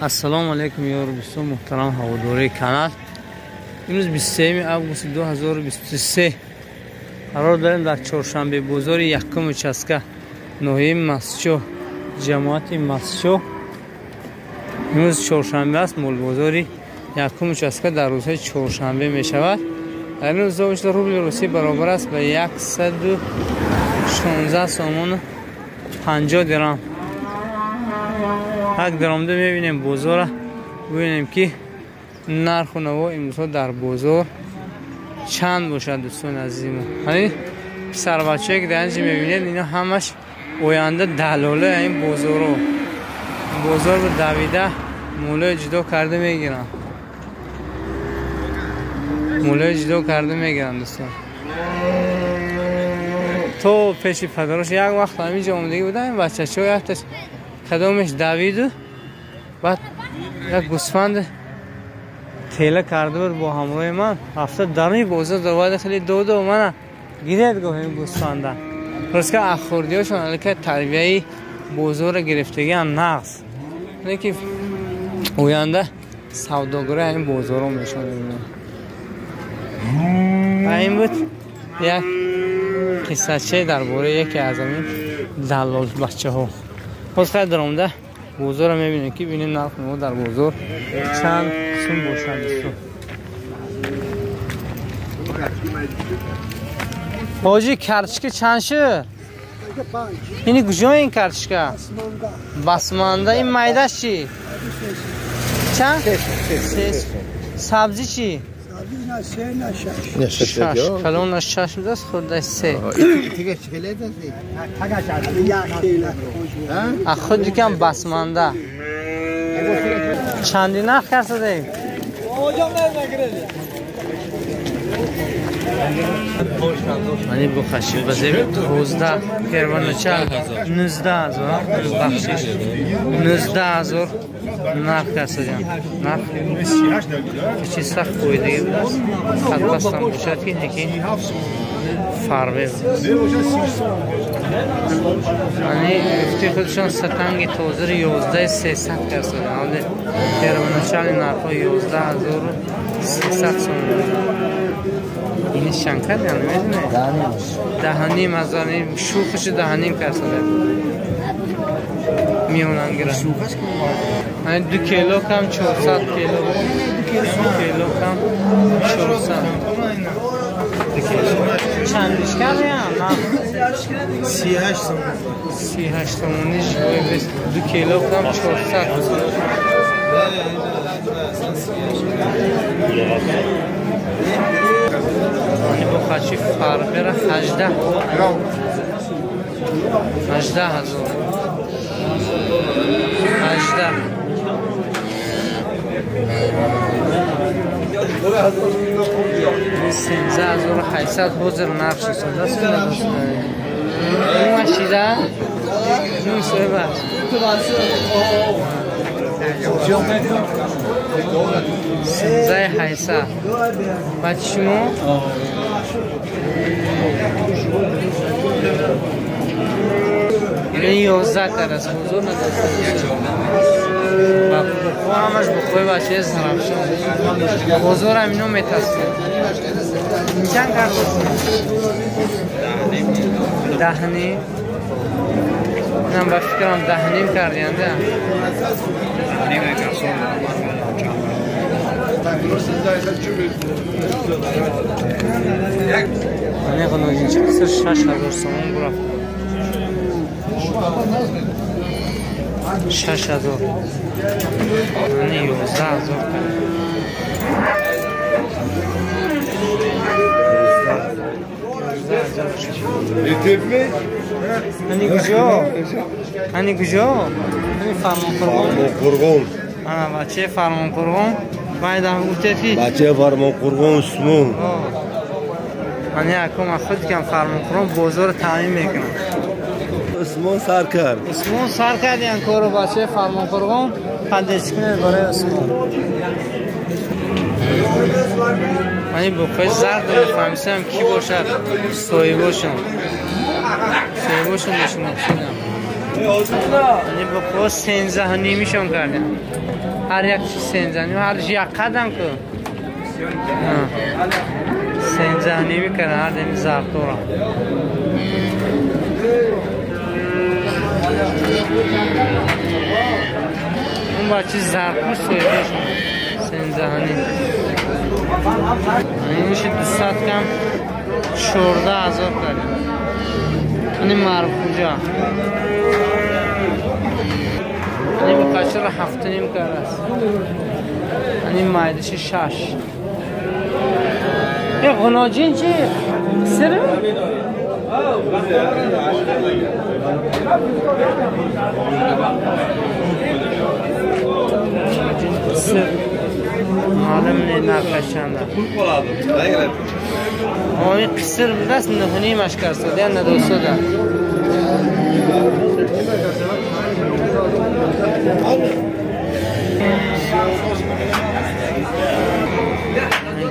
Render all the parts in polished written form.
Ассалому алайкум ёру дӯстон муҳтарам ҳаводораи канал. Имрӯз 23 август 2023 қарор дорем дар Чоршанбе бозори якум участка ноҳияи Мастчоҳ, ҷамоати Мастчоҳ. Имрӯз чоршанбе аст, молбозори якум участка дар рӯзҳои чоршанбе мешавад. Дар ин рӯзҳо рубли русӣ баробар аст ба 116 сомону 50 дирам. Як даромада мебинем бозора, бубинем ки нарху наво имрӯзҳо дар бозор чанд бошад. Дӯстони азизи мо, ҳамин писарбачае ки дар инҷа мебинед, ино ҳамаш оянда далолаи ин бозоро. Бозор давида мулои ҷудо карда мегиранд, мулои ҷудо карда мегиранд. Дӯстон, то пеши падарош як вақт ҳаминҷо омадагӣ будам, ин бачачаҳо якташ кадомеш давиду баъд як гӯсфанд тела карда буд бо ҳамроҳи ман, рафта даруни бозор дароварда, хеле доду мана гиред, гуфт ин гӯсфанда. Ростка ахурдиҳошон аллакай тарбияи бозорро гирифтагиам нағз, ки оянда савдогарои ҳамин бозорро мешаванд. Ва ин буд як қиссачае дар бораи яке аз ҳамин даллолбачаҳо. Боз хайр, даромада бозорро мебинем ки бинем нархи мо дар бозор чанд сум бошад. Дӯстон, ҳоҷи, карточка чанд шуд? Ини куҷо ин карточка? Басманда. Ин майдаш чӣ? Чанд? Сабзӣ чӣ? Шаш. Калонаш шаш будааст, хурдаш се. Худ дикам басманда. Чанди нарх карсадаем? Мани бухаши базеби 12 первоначал 19 ҳазор, бахшиш 19 ҳазор нарх карсадем. Нарх чӣ сахт қоидагӣ будааст, хатбастам бошад ки лекин фарбе. Мани гуфти худшон сатанги тозари 11 300 карсадем. Ҳоле первоначали нархҳо 11 300 сомон. Ини шанкар яъне медонед? Даҳаним ҳазор, шӯхаши даҳаним карсада. Миёнангира. 2 кило кам 400 кило. 2 кило кам 400. Чандиш кардям? 38 сомон. 38 сомониш 2 кило кам 400. Бухачи фарбера 18 ҳазор, 18. 13 800 ҳозир нарх шудааст. Шида нусебаш 13 800. Баъд шумо ин 11 карас бозор надошта. Ҳамаш бухои бачаи Зарафшон. Бозорам ино метасид. Чанд кард? Даҳним. Инам ба фикрам даҳним кардиянда. Ане 6 ҳазор сомон бурафт. 6 ҳазор. Ане 11 ҳазор кард. Ани куҷо? Ани куҷо? Ани Фармонқурғон. Фармонқурғон. Ана бачаи Фармонқурғон. Байда гуфтед ки бачаи Фармонқурғон Усмон. Ани якум худ кам Фармонқурғон бозорро таъмин мекунад. Усмон сар кард. Усмон сар кард ян кору бачаи Фармонқурғон қандеш кунед барои Усмон. Мани бухои зард мефаҳмисам ки бошад соҳибошон. Соҳибошон мешинохсидам. یعنی با خود 13.5 شون کردن. هر یک 13.5 هر یک قدم که 13.5 کردن هر دمی زرتورا. اون بچه زرپوش سویده شد 13.5. این میشه 200 کم 14,000 کردیم. این مربوجه این بخچه رو 7.5 کرده است. این مایدش 6. این غناجین چی؟ سر؟ سر معلوم نه نرخش چنده. این قصر بودست 9.5 کرد یا نه 200.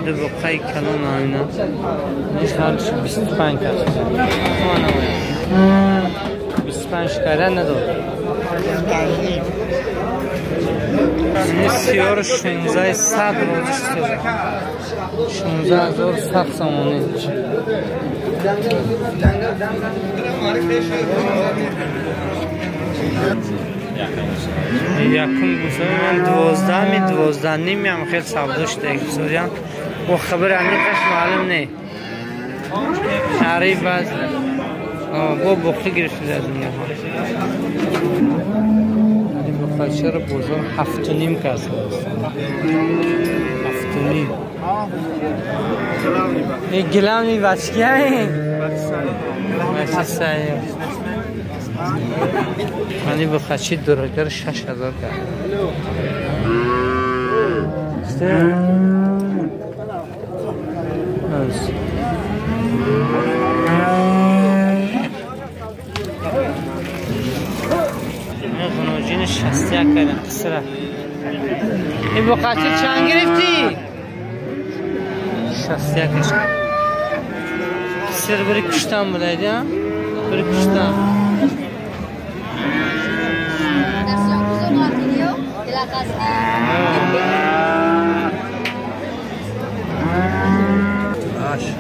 دو بقای کلون آینا نیش هرش 25 کرد. 25 کرد نداد. سیار 1600 روزش شد. 16,100 سامانی. یکم گوسفند 12 12.5 هم خیلی سودا شده. گوسفند و خبر عمیقش معلوم نه. شهری باز با بخی گرفته از اون. این بخچه رو بازار 7.5 کس. 7.5. این گلامی بچگی هایی؟ بچه سعی. من این بخچه دورگر 6,000 کرد. این غنوجین 61 کردن قصره. این بخچه چند گرفتی؟ 61 کرد. سر بری کشتن بودید یا؟ بری کشتن.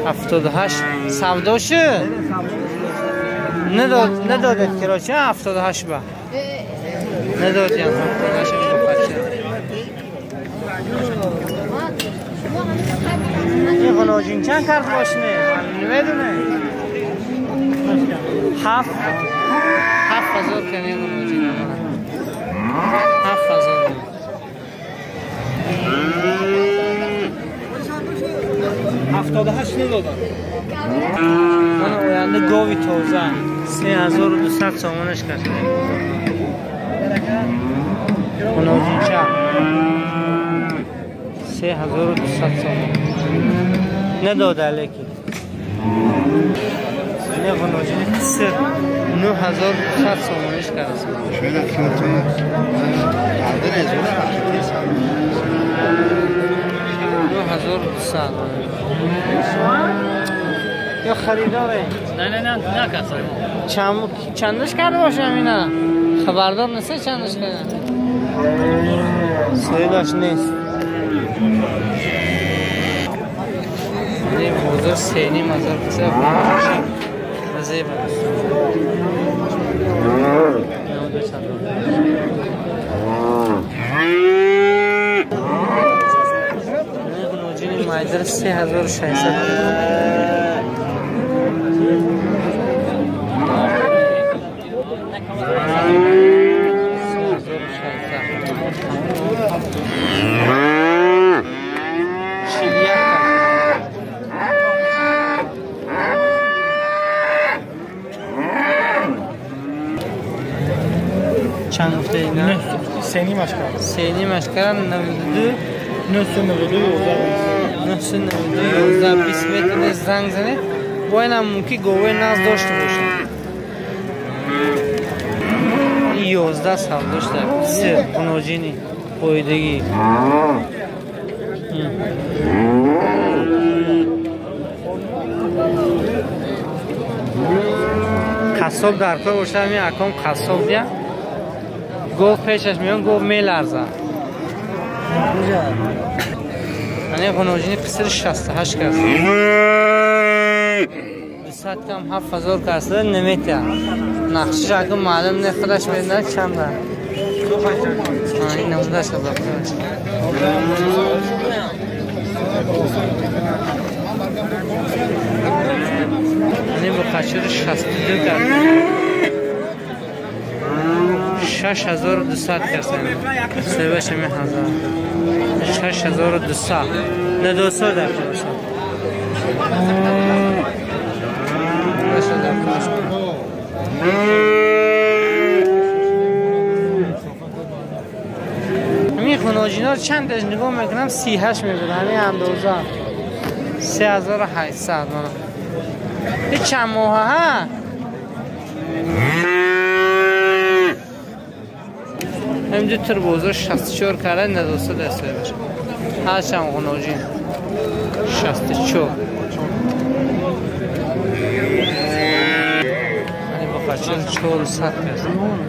78 سودا شد. ندادت کراچه 78 با. ندادیم 78 بخچه. این غناجین چند کرد باشنه؟ نمیدونه. 7,000 کنه غناجین. 7,000. 78 ندادم. من آینده گاوی تازه 3200 سامانش کرد. غناجین چه؟ 3200 سامان. نداده علیکی. نه غناجین قصر 9200 سامانش کرد. 9200. یا خریداره؟ نه نه نه نه کسایی. چندش کرده باشم اینا؟ خبردار نیستی چندش کرده؟ صاحبش نیست. این بازار 3,500 کسه زیبا است. مایدر 3600. چند گفته اینا؟ 3.5 کرد. 3.5 کرد 92 992 11 992 11 20 متر زنگ زنید. باید هم ممکن گوه ناز داشته باشه. 11 سال داشته. سه قناجینی پایدگی. Қассоб дар кор бошад, ҳамин аком қассоб дия. Гов пешаш меён, гов меларзад. Ане ғуноҷини қисри 68 кас. 200 кам 7000 касда наметия. Нақшиш акум маълум не, худаш медонад чанда. Ин намудаш азоб. Ане бо қачури 62 кас. 6200 кас. Себаш ҳамин ҳазор. 6200. Не 200 дар кас. ҳамин хуноҷино чанд таш нигоҳ мекунам 38 мебуд, ҳамин андоза 3800. Мана ин чанд моҳа ҳа? Ҳамин ду тир бозор 64 карда надоста дастоя бошад. Ҳарчанд хуноҷин 64. Бача 400 кас. 4100 сомон.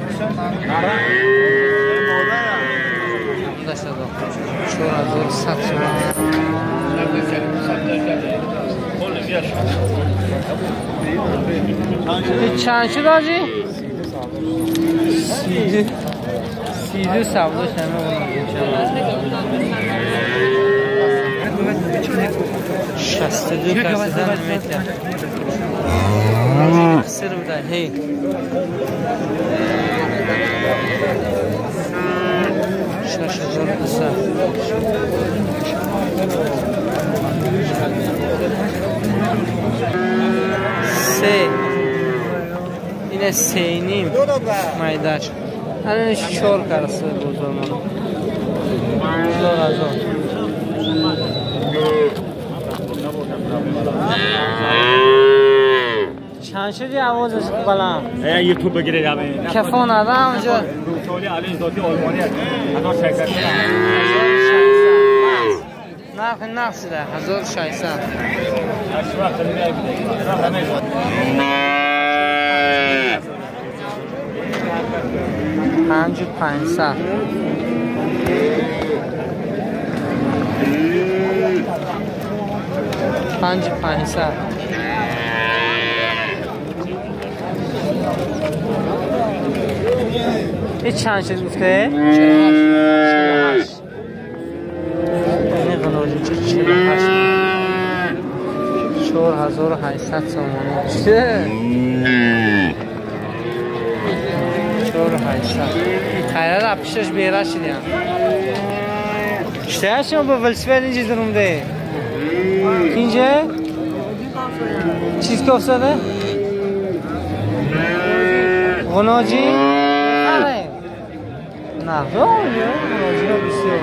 Чанд шуд ҳоҷӣ? 32 савдо шама. 62 кас наметия. Сир буда, ҳей. 6200. Се. Ине 3.5 майдаш. Ана 4 карасы бозор мана. 4000. Чанд шуди овозаш баланд? Ютуб бигиред ҳамин. Кафон адам онҷо. Рӯсоли Али зоти олмонӣ 1600. Нархи нақд шуда 1600. 5500. 5500. این چند شد گفته؟ 48. این قناجی چه 48. 4800 سامانه. چه؟ 4800. خیلی پیشش بیره شدیم. چه شما با ولسپد اینجا درونده؟ اینجا؟ چیز که افتاده؟ غناجی؟ نه غناجی ها بسیار.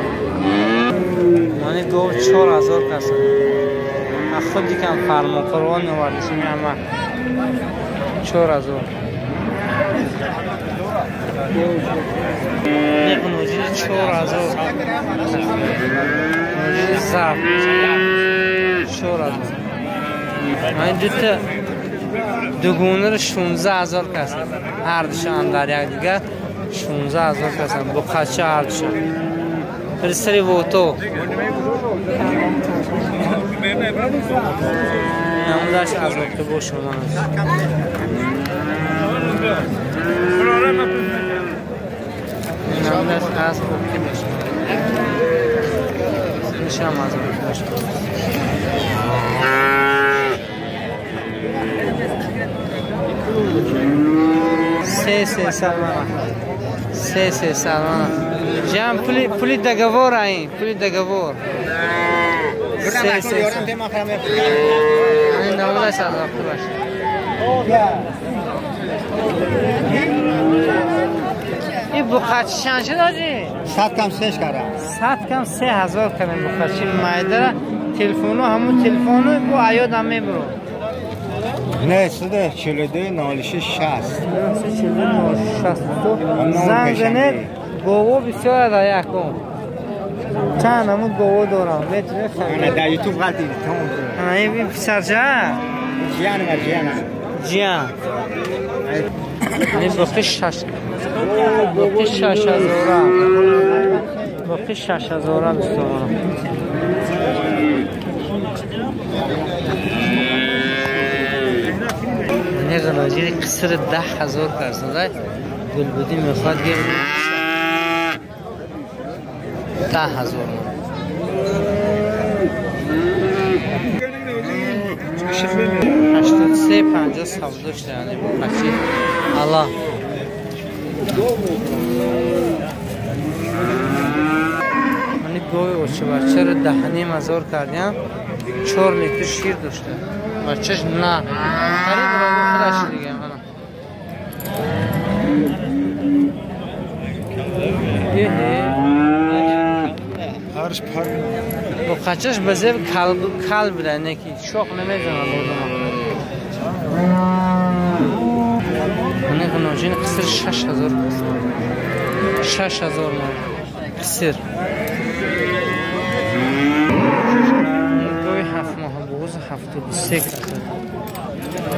مانی 4000 کس. خود دیکم فرمان قربان نوردشیم همه 4000. غناجی 4000. غناجی زرد 4000. من دوتا دوگونه رو 16000 کس. هر دوشان در یک دیگه 16000 کس. با قچه هر دوشان. فرستری ووتو. نمودش از وقت با شما است. نمودش از وقت باشه. نشم از وقت باشه. 3 سلمان. 3 سلمان. جام پولی договор ай, пули договор. 3 3. این نمودش از وقت باشه. این بخچه چند شد آجی؟ 100 کم 3 کردم. 100 کم 3000 کردم بخچه مایده. تلفنو همون تلفنو با عیاد هم میبرو. نه 142 96 60. 142 96 زنگ زنه گوو بسیار در یکم. چند همون گوو دارم میتونه خرید. نه در یوتیوب غلطی تمام. این پسرچه؟ جیانه جیانه. Ҷиян. Не боқи 6. Боқи 6000. Боқи 6000 дӯстон. Не ғалоҷири қисри 10000 карсонда гулбудӣ мехоҳад гир 10000. 83.50 савдо шуда, яъне бо қачи ала. Мани гови очи бачаро 10,5 ҳазор кардям, 4 литр шир дошта. Бачаш на. Қариб баробар худаш дига мана. Бо қачаш ба зеб кал буда, не ки шоқ намезанад одама. Мани ғиноҷини қисир 6000 қисир. 6000 ман қисир. Гови 7 моҳ буғуз 73 касад.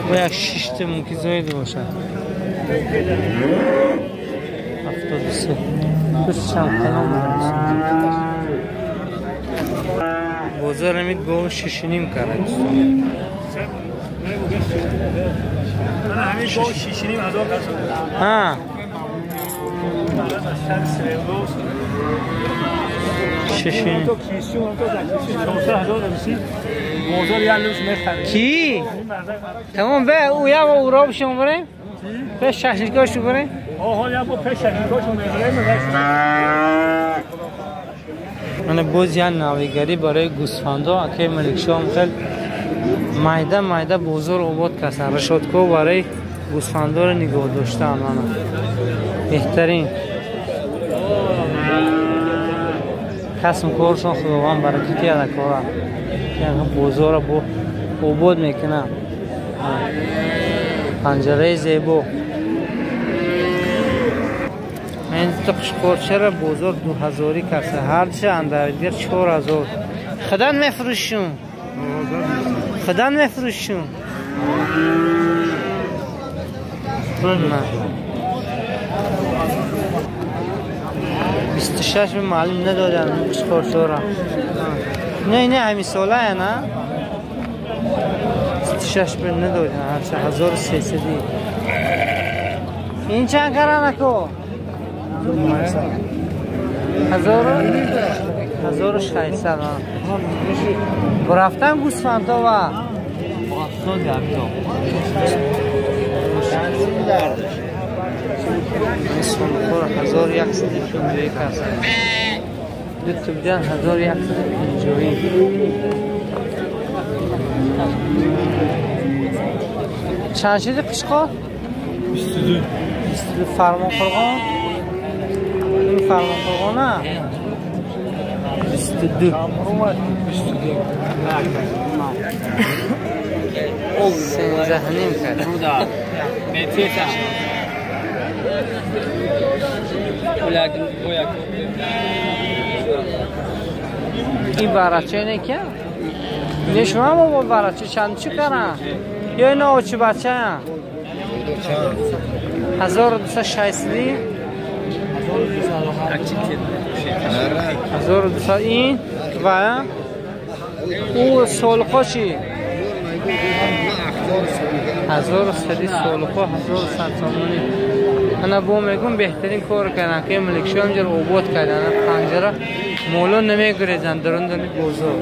Бо як шишти мумкин зоид бошад. 73. Пустшам калон буда. Бозор ҳамин гов 6,5 кард. Ҳамин гов 6,5 ҳазор касад. Ҳа. 6,5. Ки? Тамом бе ӯ я бо уробшон барем? Пеш шашликошу барем? Оҳо, я бо пеш шашликошу мебарем. Мана боз як навигарӣ барои гӯсфандо акаи Маликшоҳ хел майда майда бозор обод карданд. Рашодко барои гӯсфандоро нигоҳ доштаанд. Мана беҳтарин касм коршон, Худованд баракати ада кора. Бозорро обод мекунанд. Панҷараи зебо. Мен то қишқорчаро бозор 2000 каса, ҳарчи андардир 4000. Худан мефурӯшум. Худан мефурӯшум. На. 26 به معلم ندادن قشقорچара. Не, не, ҳамин солая на? 26 به ندادن, ҳарчи 1300. Ин чанд каранако? 1600. Бурафтан гӯсфандо ва солхор 1150 каса. Ду тубдан 1150. Чанд шуди қишқор? 22. 22. Фармон қурғон? Ин фармон қурғона? 22. 22. 13,5 кард. Ин барача не ки? Не шума бобо барача чанд чӣ каран? Ё ино очи бачаям? 1260. 1200 ин ва ӯ солқо чӣ? 1300 солқо 1100 сомонӣ. Ана бо мегум беҳтарин кор кардан ки Маликшоҳ инҷо обод кардан. Панҷара моло намегурезанд дарун дари бозор.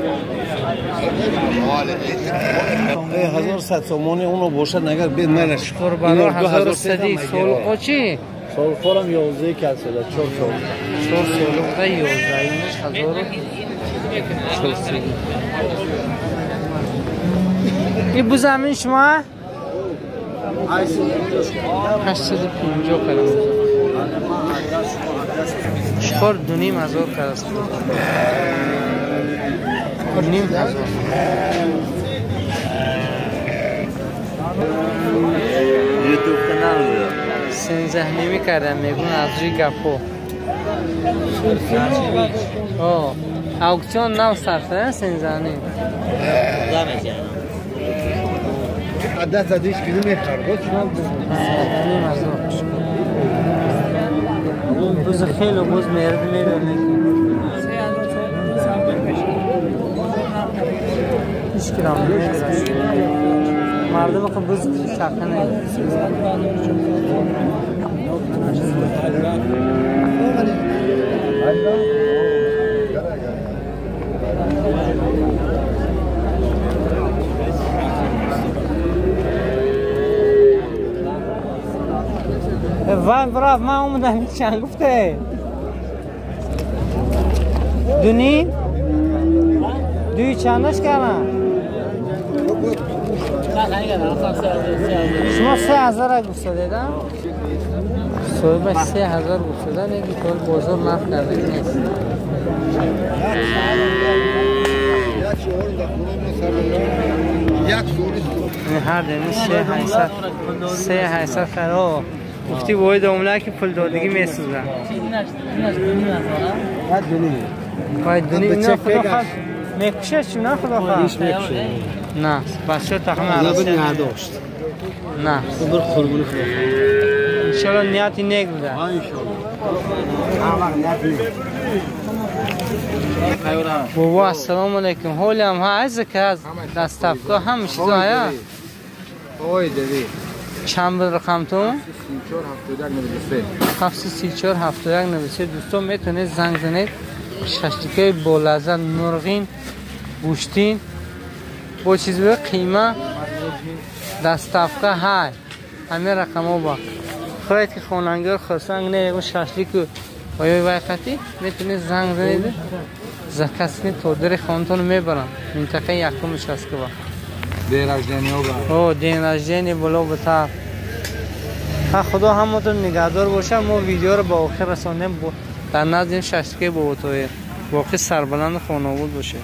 1100 сомонӣ оно бошад, агар бед майлаш. Қурбонор 1300 солқо чӣ? Солқорам 11 касада 4 сол. 4 солқо 11 инаш 1400. Ин бузамин шума? 850 кардам. Чор 2,5 ҳазор кард. 2,5 ҳазор. YouTube канал 13,5 кардам мегӯн аз рӯи гапҳо. Аукцион нав сар шуда 13,5. عدد زدیش کیلو میخرد. بز خیلی بز مرد میبرد. هیچ کرام نمیرد. مردم خب بز شاخه نه. وای براف من اومدم چند گفته دونی دوی چندش کردم شما 3000 گفته دیدم صاحبش 3000 گفته دادن یکی طول بازار نفت کرده نیست هر دنی 3800 خراب گفتی باید عمله که پول دادگی میسوزن. باید دونی اینا خدا خواهد میکشه چون نه خدا خواهد نه بچه تخمه عرصه نداشت نه بر قربون خدا انشالله نیتی نیک بوده بابا السلام علیکم حالی هم ها از که از دستفکا هم چیزا هیا آی دوی چند بود رقمتون؟ 734 734 71 93 دوستان میتونید زنگ زنید ششتیکه با لذت مرغین گوشتین با چیز به قیمه دستافکه های همه رقم ها با خواهید که خاننگار خرسنگ نه یکون ششلیک و یا وقتی میتونید زنگ زنید زکس کنید تا در خانتون میبرن منطقه یکم شسکه با دین رژدنی او دین رژدنی بلو بتر خدا همتون نگهدار باشه ما ویدیو رو با آخر رساندیم در نزد این ششتکه بابا طاهر واقعی سربلند خانواده باشه.